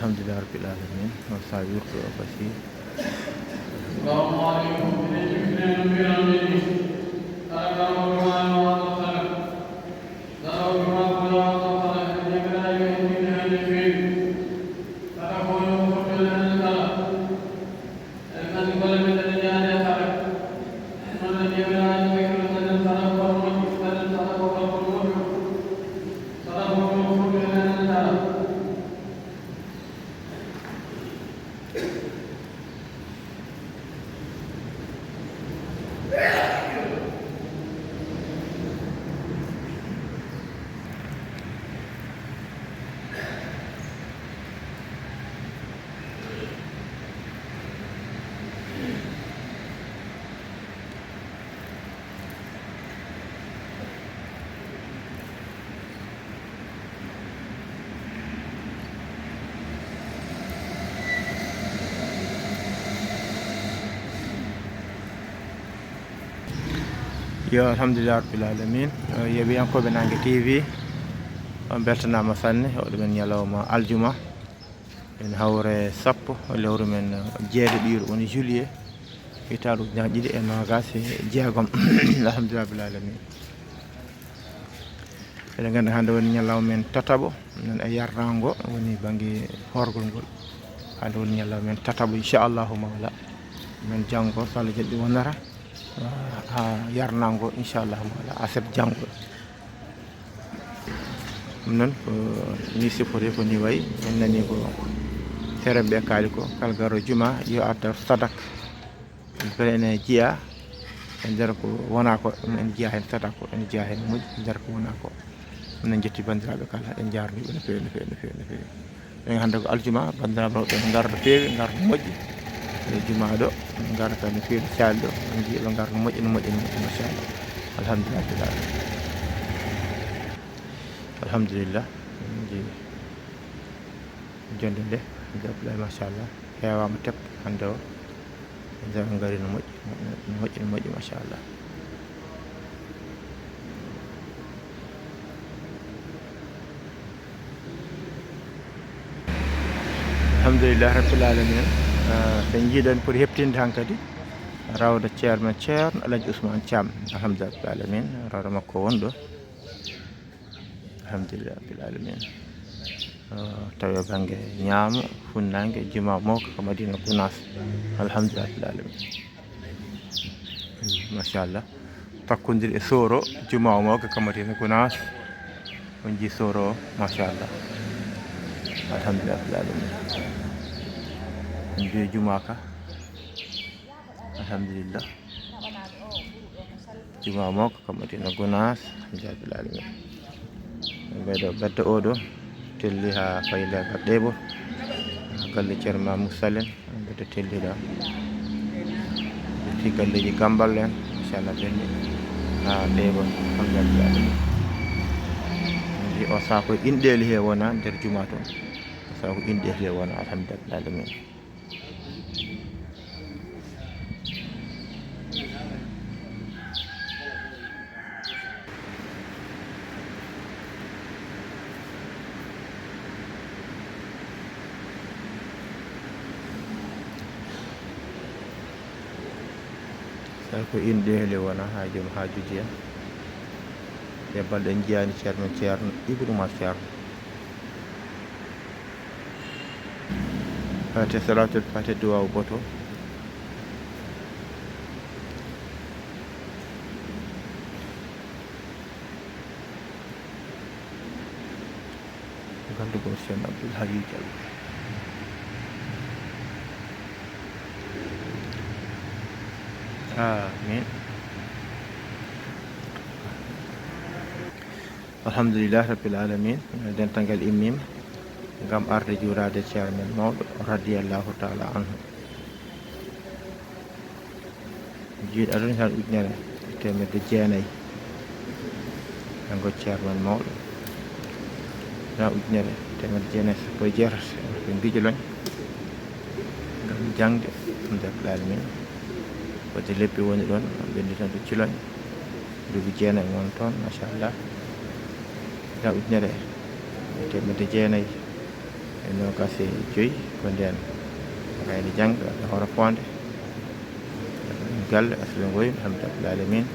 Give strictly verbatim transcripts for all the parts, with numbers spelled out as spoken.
Alhamdulillah rabbil alamin. O sa wirto o basi. Yo, alhamdulillah rabbil alamin. Eh, yeeɓiyankooɓe Nange T V, on beltanaama sanne. Oɗo men ñalawma aljuma, en hawre sappo lewru men jeeɗiɗiiru, woni juillet, hitaande ujunaaji ɗiɗi e noogaas e jeegom. Alhamdulillah rabbil alamin. Eɗen nganndi hannde woni ñalawma men tataɓo, non e yarnaango woni bannge horgol ngol. Hannde woni ñalawma men tataɓo, inchallahu maala. Men janngo, so Allah jaɓi, wonata, ah, haa yarnaango, inchallahu maala, aset janngo. Ɗum noon ko ni sifori, ko ni wayi. En nani ko seereɓe ɓe kaali ko, kala garo juma yo adda sadak. Beele ene jeyaa e nder ko wonaa ko, ɗum ene jeyaa heen sadak, ko ene jeyaa heen moƴƴi, e nder ko wonaa ko. Minen njetti banndiraaɓe kala, en njaarnii ɓe no feewi, no feewi, no feewi, no feewi. Ɗen hannde ko aljuma, banndiraaɓe rewɓe ne ngar no feewi, ngar no moƴƴi. E juma ɗo, ngar ka no feewi, no caali ɗo, en njii ɓe ngar no moƴƴi, no moƴƴi, no moƴƴi, machallah. Alhamdulillah rabbil alamin. Alhamdulillah. En njii jonde nde, Abdoulaye, machallah. Heewaama tep hannde o. Ɓe ngari no moƴƴi, no moƴƴi, no moƴƴi, machallah. Alhamdulillah rabbil alamin. Ah, so njiiɗon poti heɓtinde hankadi rawda ceerno, ceerno Alhaji Ousmane Thiam. Alhamdulillah rabbil alamin. Rawda makko won ɗo. Alhamdulillah rabbil alamin. Ah, tawi bannge ñaamo, funnaange, juma mawka ka Madina Gunaas. Alhamdulillah rabbil alamin. Mm, machallah. Takkondir e sooro, juma o mawka ka Madina Gunaas. On njii sooro o, machallah. Alhamdulillah rabbil alamin. On njii juma ka. Alhamdulillah. Juma mawka ka Madina Gunaas, alhamdulillah rabbil alamin. Ɓeɗo ɓedda oɗo telli haa fayi leegal ɗeɓo. Galle Ceerno Mamoudou Sall en, ɓedda telli ɗo. Ɓe fi galleeji Gambal en, machallah, ɓenni haa ɗeɓo, alhamdulillah rabbil alamin. Ndi o saako inɗeeli he wona nder juma toon. O saako inɗeeli he wona, alhamdulillah rabbil alamin. Tawi ko inɗeeli wona haa joom haajuuji en. Ɗe balɗe en njiyaani ceerno men, ceerno Ibnu Umar Ceerno. Fatiha, salaatul fatiha, duwaawu boto. Ganndugol Ceerno Abdul Hayyu Jallo. Amin. Alhamdulillah rabbil alamin. Dental ngal immiima ngam arde juuraade ceerno men mawɗo, radiyallahu taala anhu. Juuɗe aduna tan ujunere e teemedde jeenayi. Ngoo ceerno men mawɗo. Tan ujunere e teemedde jeenayi e sappo e jeetati. Ɓe mbijo lañ ngam jaŋde, alhamdulillah rabbil alamin. Wadde lebbi woni ɗoon, ɓenndi tan ɓe ciloñ. Duuɓi jeenayi won toon, machallah. Tan ujunere e teemedde jeenayi. E noogaas e joy ko ndeen. Kaydi jannga e hoore foonde. Galle Asli Ngoy, alhamdulillahi rabbil alamin.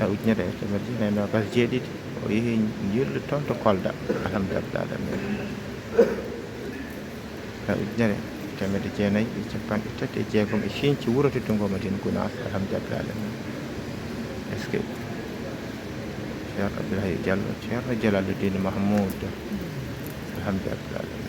E ujunere e teemedde jeenayi e noogaas e jeeɗiɗi, o yehi njillu toon to Kolda, alhamdulillahi rabbil alamin. E ujunere e teemedde jeenayi e capanɗe tati e jeegom e Ciiñci, wuro teddungo Madina Gunaas, alhamdulillahi rabbil alamin. Est-ce que Ceerno Abdoulaye Diallo, Ceerno Jalaluddin Mahmoud, alhamdulillahi rabbil alamin.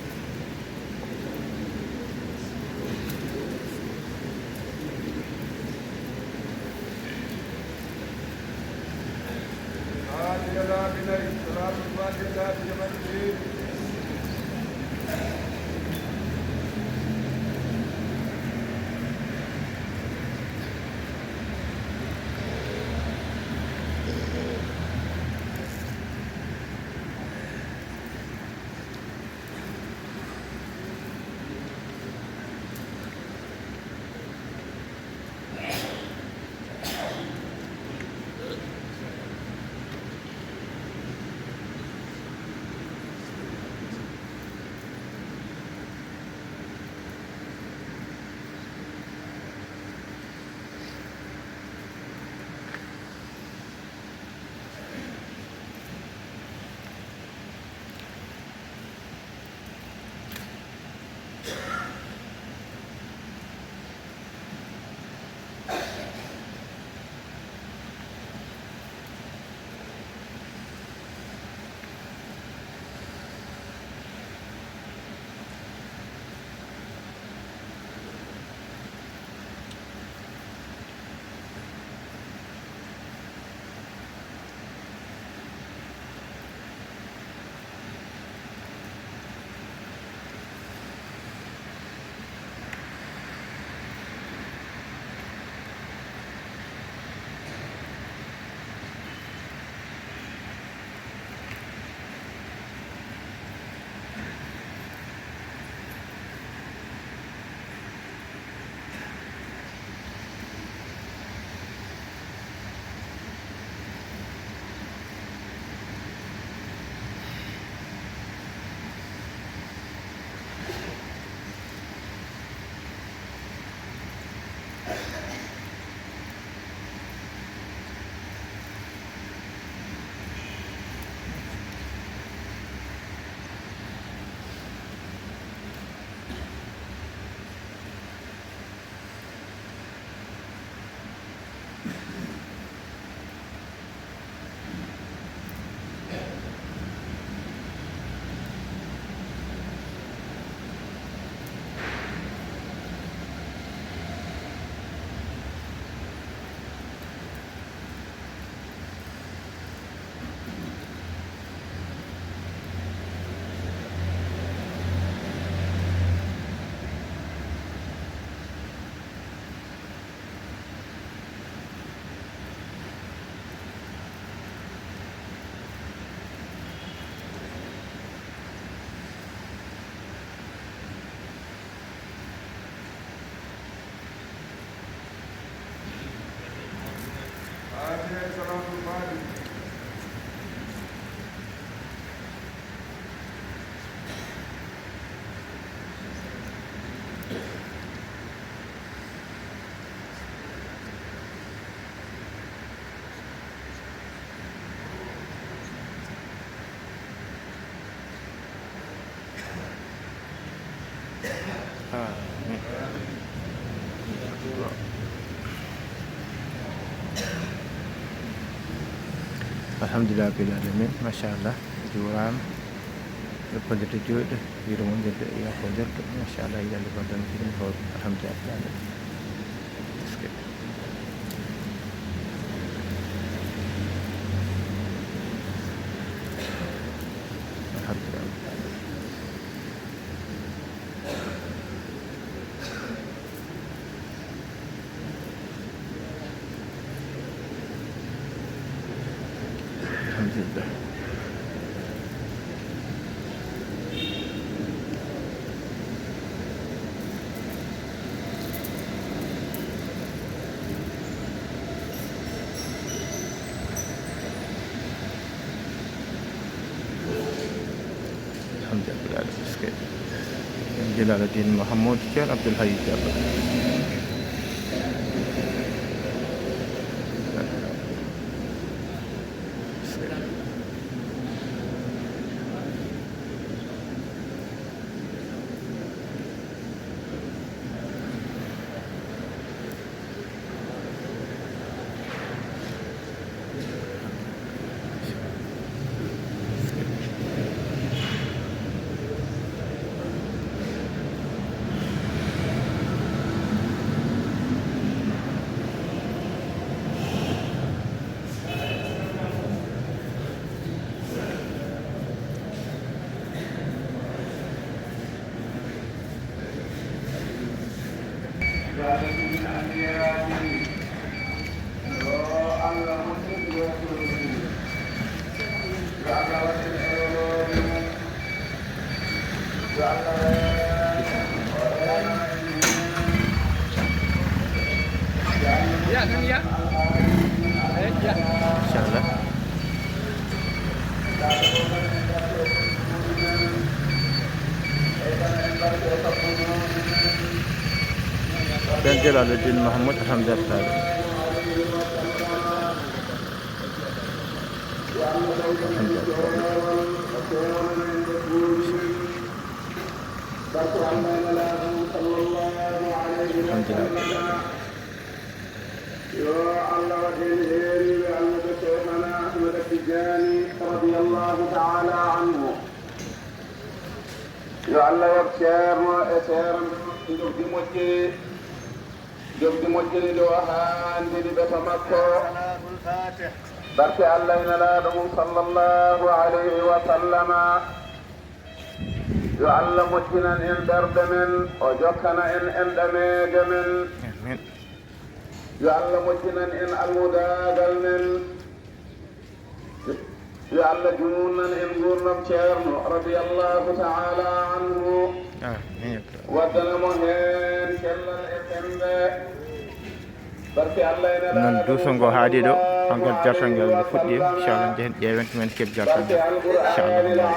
Alhamdulillah rabbil alamin, machallah, juuraama. Jokkondirde jooɗi, yurmondirde, yaafondirde, machallah, yiyande bonde no jiɗen hoore, alhamdulillah rabbil alamin. Est-ce que Alhamdulillah. Alhamdulillah. Alhamdulillah. Jalaluddin Mahamoud, Ceerno Abdoul Hayy Diallo. Inchallah. Ben Jalaluddin Mahamoud, alhamdulillah. Alhamdulillah. Yo Allah waɗ heen heeriiɓe Almuɓe Cheikhana Ahmada Tijani radiyallahu ta'ala anhu. Yo Allah yoɓ ceerno e seeremɓe makko njoɓdi moƴƴiri. Njoɓdi moƴƴiri ndi o haandini ɓe to makko. Barke Allah e Nelaaɗo mum sallallahu alayhi wa sallama. Yo Allah moƴƴinan en ɓerɗe men, o jokkana en enɗaneeje men. Amin. Yo Allah moƴƴinan en almudaagal men. Yo Allah juunnan en nguurndam ceerno radiyallahu ta'ala anhu. Amin. Waddana mo heen cellal e semmbe. Barke Allah e Nelaaɗo. Noon duuso ngo haaɗi ɗo, hanko jartal ngal nde fuɗɗi, inchallah, njehen ƴeewen ko men keɓi jartal ngal, inchallah.